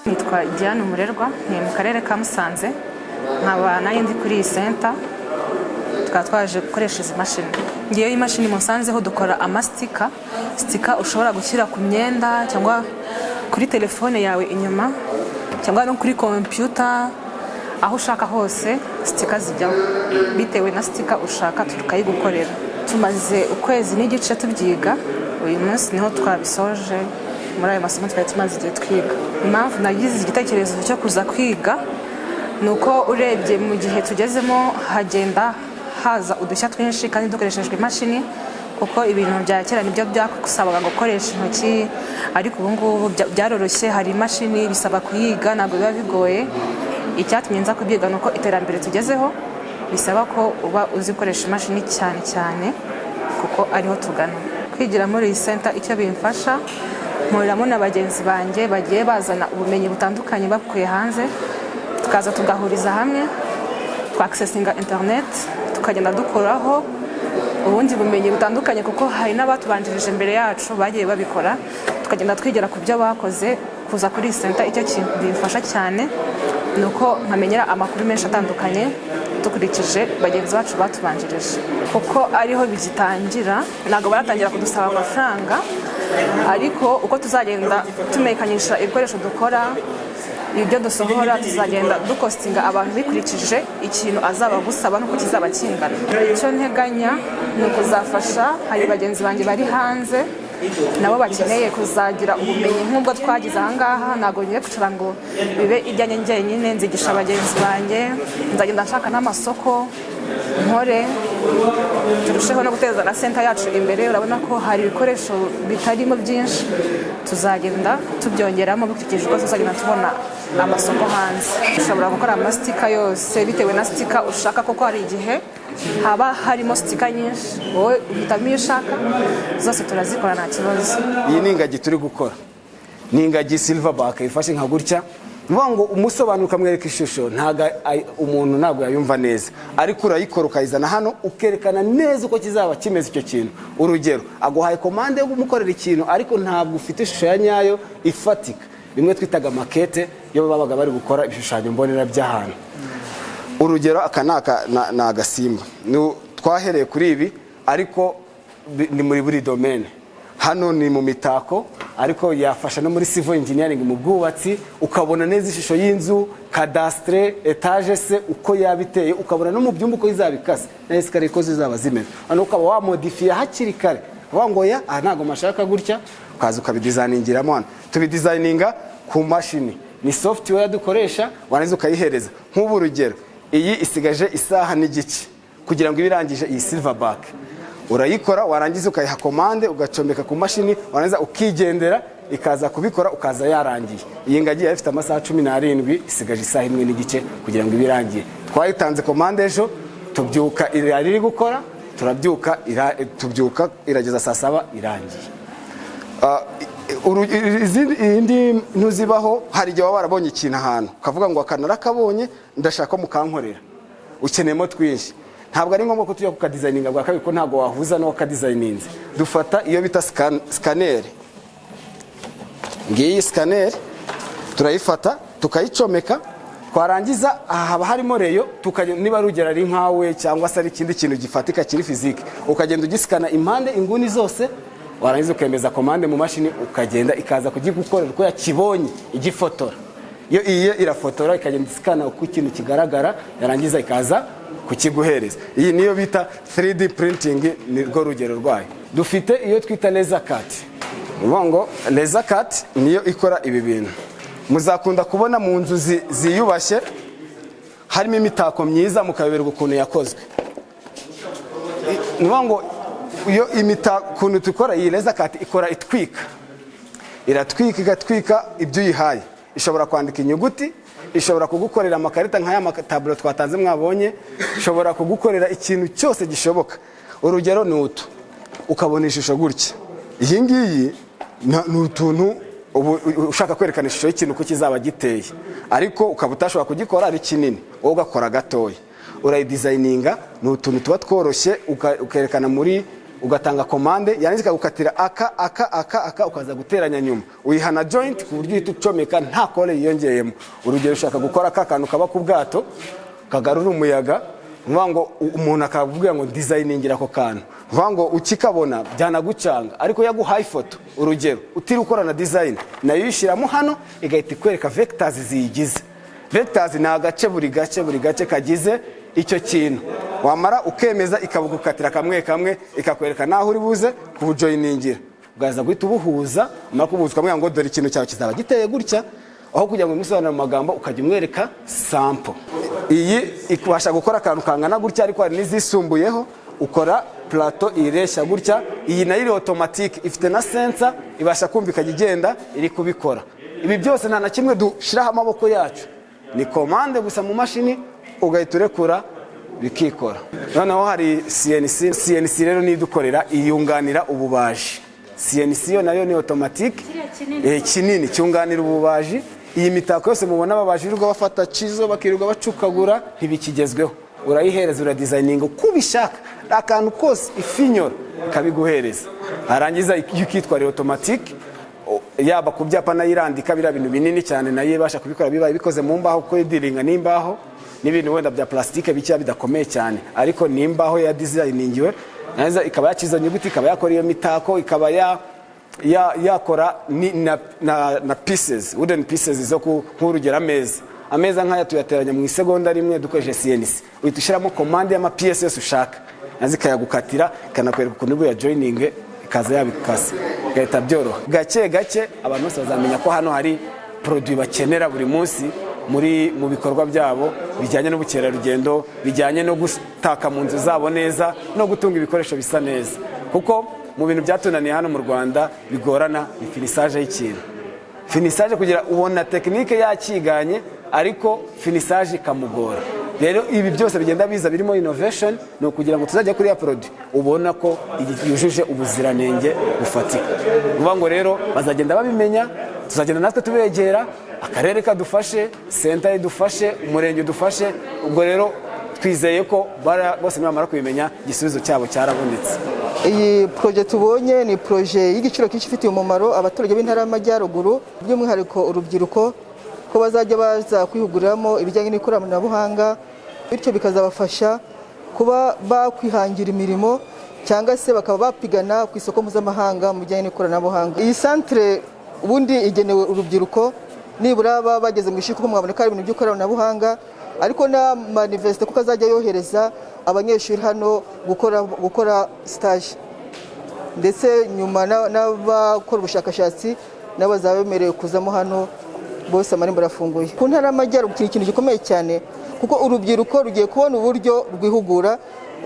Nitwa Diane Umurerwa, ni mu karere ka Musanze, nkaba nanjye ndi kuri iyi center. Tukaba twaje gukoresha izi mashini. Ngewe iyi mashini musanzeho dukora amasticker, sticker ushobora gushyira ku myenda cyangwa kuri telefone yawe inyuma cyangwa no kuri kompiyuta, aho ushaka hose sticker zijyaho. Bitewe na sticker ushaka tukayigukorera. Tumaze ukwezi n'igice tubyiga, uyu munsi niho twabisoje muri ayo masomo twari tumaze igihe twiga. Impamvu nagize igitekerezo cyo kuza kwiga ni uko urebye mu gihe tugezemo hagenda haza udushya twinshi kandi dukoreshejwe imashini, kuko ibintu bya kera nibyo byasabaga gukoresha intoki, ariko ubu ngubu byaroroshye, hari imashini, bisaba kuyiga, ntabwo biba bigoye. Icyatumye nza kubyiga ni uko iterambere tugezeho bisaba ko uba uzi gukoresha imashini cyane cyane, kuko ariho tugana. Kwigira muri iyi center, icyo bimfasha, mpuriramo na bagenzi banjye bagiye bazana ubumenyi butandukanye babukuye hanze, tukaza tugahuriza hamwe, twakisesinga interineti, tukagenda dukuraho ubundi bumenyi butandukanye, kuko hari n'abatubanjirije mbere yacu bagiye babikora, tukagenda twigira ku byo bakoze. Kuza kuri iyi center, icyo kintu bimfasha cyane ni uko nkamenyera amakuru menshi atandukanye dukurikije bagenzi bacu batubanjirije, kuko ariho bigitangira, ntabwo baratangira kudusaba amafaranga, ariko uko tuzagenda tumekanisha ibikoresho dukora, ibyo dusohora, tuzagenda dukostinga abantu bikurikije ikintu azaba agusaba n'uko kizaba kingana. Icyo nteganya ni ukuzafasha, hari bagenzi banjye bari hanze nabo bakeneye kuzagira ubumenyi nk'ubwo twagize ahangaha. Ntabwo ngiye kwicara ngo bibe ibyanjye njyenyine, nzigisha bagenzi banjye, nzagenda nshaka n'amasoko, nkore turusheho no guteza na center yacu imbere. Urabona ko hari ibikoresho bitarimo byinshi, tuzagenda tubyongeramo bikurikije uko tuzagenda tubona amasoko hanze. Ushobora gukora amasticker yose bitewe na sticker ushaka, kuko hari igihe haba harimo sticker nyinshi, wowe uhitamo iyo ushaka, zose turazikora nta kibazo. Iyi ni ingagi turi gukora, ni ingagi silverback ifashe nka gutya. Ni ukuvuga ngo umusobanuro ukamwereka ishusho, ntabwo umuntu ntabwo yayumva neza, ariko urayikora ukayizana hano ukerekana neza uko kizaba kimeze icyo kintu. Urugero, aguhaye komande yo kumukorera ikintu, ariko ntabwo ufite ishusho ya nyayo ifatika, bimwe twitaga maquette iyo babaga bari gukora ibishushanyo mbonera by'ahantu. Urugero, aka ni agasimba. Twahereye kuri ibi, ariko ni muri buri domaine. Hano ni mu mitako, ariko yafasha no muri civil engineering, mu bwubatsi, ukabona neza ishusho y'inzu, cadastre, étage se uko yaba iteye, ukabona no mu byumba uko izaba ikase na escalier uko zizaba zimeze. Hano ukaba wamodifiye hakiri kare, uvuga ngo ya aha ntabwo mashaka gutya, ukaza ukabidesigningiramo. Hano tubidesigninga ku mashini, ni software dukoresha, warangiza ukayihereza. Nk'ubu urugero, iyi isigaje isaha n'igice kugira ngo ibe irangije. Iyi silverback urayikora, warangiza ukayiha komande, ugacomeka ku mashini, warangiza ukigendera, ikaza kubikora, ukaza yarangiye. Iyi ngagi yari ifite amasaha 17, isigaje isaha imwe n'igice kugira ngo ibe irangiye. Twayitanze komande ejo, tubyuka yari iri gukora, turabyuka tubyuka irageza saa 7 irangiye. Iyindi ntuzibaho, hari igihe waba warabonye ikintu ahantu ukavuga ngo aka narakabonye, ndashaka ko mukankorera, ukeneyemo twinshi. Ntabwo ari ngombwa ko tujya kukadesigninga bwa kabiri, ko ntabwo wahuza n'uwo kadesigninze. Dufata iyo bita scanner. Ngiyi scanner, turayifata tukayicomeka, twarangiza aha haba harimo rayon, tukagenda, niba rugero ari nkawe cyangwa se ari ikindi kintu gifatika kiri physique, ukagenda ugisikana impande, inguni zose, warangiza ukemeza komande mu mashini, ukagenda ikaza kugigukorera uko yakibonye igifotora. Iyo iyi irafotora, ikagenda isikana uko ikintu kigaragara, yarangiza ikaza kukiguhereza. Iyi niyo bita 3D printing, ni rwo rugero rwayo. Dufite iyo twita laser cut. Ni ukuvuga ngo laser cut niyo ikora ibi bintu muzakunda kubona mu nzu ziyubashye, harimo imitako myiza, mukayoberwa ukuntu yakozwe. Ni ukuvuga ngo iyo imitako ukuntu dukora, iyi laser cut ikora itwika, iratwika, igatwika ibyo uyihaye. Ishobora kwandika inyuguti, ishobora kugukorera amakarita nk'aya mataburo twatanze mwabonye, ishobora kugukorera ikintu cyose gishoboka. Urugero ni utu, ukabona ishusho gutya. Iyi ngiyi ni utuntu ubu ushaka kwerekana ishusho y'ikintu uko kizaba giteye, ariko ukaba utashobora kugikora ari kinini, wowe ugakora gatoya, urayidesigninga. Ni utuntu tuba tworoshye, ukerekana muri Ugatanga commande, yarangiza ikagukatira aka aka aka aka, ukaza guteranya nyuma. Uyiha na joint ku buryo uhita ucomeka, nta colle yiyongeyemo. Urugero, ushaka gukora ka kantu kaba ku bwato kagarura umuyaga, uvuga ngo umuntu akakubwira ngo designingira ako kantu, uvuga ngo ukikabona byanagucanga, ariko yaguhaye ifoto, urugero, utiri ukora na design, nayo uyishyiramo hano, igahita ikwereka vectors ziyigize. Vectors ni agace, buri gace, buri gace kagize icyo kintu. Wamara ukemeza, ikabugukatira kamwe kamwe, ikakwereka naho uri buze kubujoiningira, ugaza guhita ubuhuza. Umara kubuhuza, ukamubwira ngo dore ikintu cyawe kizaba giteye gutya. Aho kugira ngo umusobanurire mu magambo, ukajya umwereka sample. Iyi ikubasha gukora akantu kangana gutya, ariko hari n'izisumbuyeho, ukora plateau ireshya gutya. Iyi nayo iri automatique, ifite na sensor, ibasha kumva, ikajya igenda iri kubikora. Ibi byose nta na kimwe dushyiraho amaboko yacu, ni commande gusa mu mashini, ugahita urekura bikikora. Noneho hari CNC. CNC rero niyo idukorera, iyunganira ububaji. CNC yo nayo ni automatique, kinini cyunganira ububaji. Iyi mitako yose mubona ababaji birirwa bafata ciseaux, bakirirwa bacukagura, ntibikigezweho. Urayihereza, uradesigninga uko ubishaka, akantu kose, ifinyora ikabiguhereza, arangiza iyo ukitwarira automatique. Yaba ku byapa nayo irandika, biriya bintu binini cyane nayo ibasha kubikora, bibaye bikoze mu mbaho, kuko idealinga n'imbaho n'ibintu wenda bya plastique bikeya bidakomeye cyane, ariko ni imbaho ya designingiwe neza, ikaba yakiza nyuguti, ikaba yakora iyo mitako, ikaba yakora ni, na pieces, wooden pieces zo nk'urugero ameza. Ameza nk'aya tuyateranya mu isegonda rimwe dukoresheje CNC. Uhita ushyiramo commande y'amapiyesi yose ushaka, nazo ikayagukatira, ikanakwereka ukuntu uri buyajoininge, ikaza yabikase, bigahita byoroha. Gake gake abantu bose bazamenya ko hano hari produit bakenera buri munsi muri mu bikorwa byabo bijyanye n'ubukerarugendo, bijyanye no gutaka mu nzu zabo neza no gutunga ibikoresho bisa neza, kuko mu bintu byatunaniye hano mu Rwanda bigorana ni finissage y'ikintu. Finissage, kugira ubona technique yakiganye, ariko finissage ikamugora. Rero ibi byose bigenda biza birimo innovation, ni ukugira ngo tuzajya kuri ya produit ubona ko yujuje ubuziranenge bufatika. Ni ukuvuga ngo rero bazagenda babimenya, tuzagenda natwe tubegera, akarere kadufashe, center idufashe, umurenge udufashe. Ubwo rero twizeye ko bose nibamara kubimenya, igisubizo cyabo cyarabonetse. Iyi projet tubonye ni projet y'igiciro cyinshi, ifitiye umumaro abaturage b'Intara y'Amajyaruguru, by'umwihariko urubyiruko, ko bazajya baza kwihuguriramo ibijyanye n'ikoranabuhanga, bityo bikazabafasha kuba bakwihangira imirimo cyangwa se bakaba bapigana ku isoko mpuzamahanga mu bijyanye n'ikoranabuhanga. Iyi centre ubundi igenewe urubyiruko nibura baba bageze mu ishuri, kuko mwabona ko ari ibintu by'ikoranabuhanga, ariko n'ama université kuko azajya yohereza abanyeshuri hano gukora stage, ndetse nyuma n'abakora ubushakashatsi nabo bazaba bemerewe kuzamo hano. Bose amarembo arafunguye. Ku Ntara y'Amajyaruguru ni ikintu gikomeye cyane, kuko urubyiruko rugiye kubona uburyo rwihugura.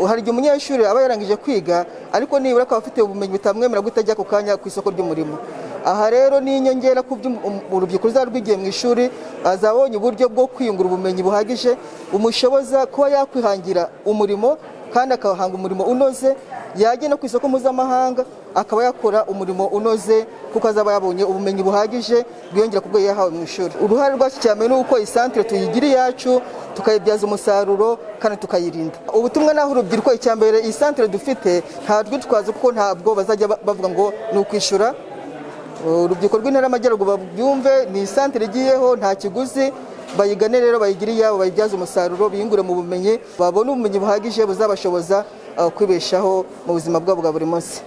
Hari igihe umunyeshuri aba yarangije kwiga, ariko nibura akaba afite ubumenyi butamwemerera guhita ajya ako kanya ku isoko ry'umurimo. Aha rero ni inyongera ku byo urubyiruko ruzaba rwigiye mu ishuri, azabonye uburyo bwo kwiyungura ubumenyi buhagije bumushoboza kuba yakwihangira umurimo, kandi akahanga umurimo unoze, yajya no ku isoko mpuzamahanga akaba yakora umurimo unoze, kuko azaba yabonye ubumenyi buhagije bwiyongera ku bwo yahawe mu ishuri. Uruhare rwacu cyane ni uko iyi centre tuyigira iyacu, tukayibyaza umusaruro kandi tukayirinda. Ubutumwa naho urubyiruko, icya mbere, iyi centre dufite nta rwitwazo, kuko ntabwo bazajya bavuga ngo ni ukwishyura. Urubyiruko rw'Intara y'Amajyaruguru babyumve, ni centre igiyeho nta kiguzi. Bayigane rero, bayigire iyabo, bayibyaze umusaruro, biyungure mu bumenyi, babone ubumenyi buhagije buzabashoboza kwibeshaho mu buzima bwabo bwa buri munsi.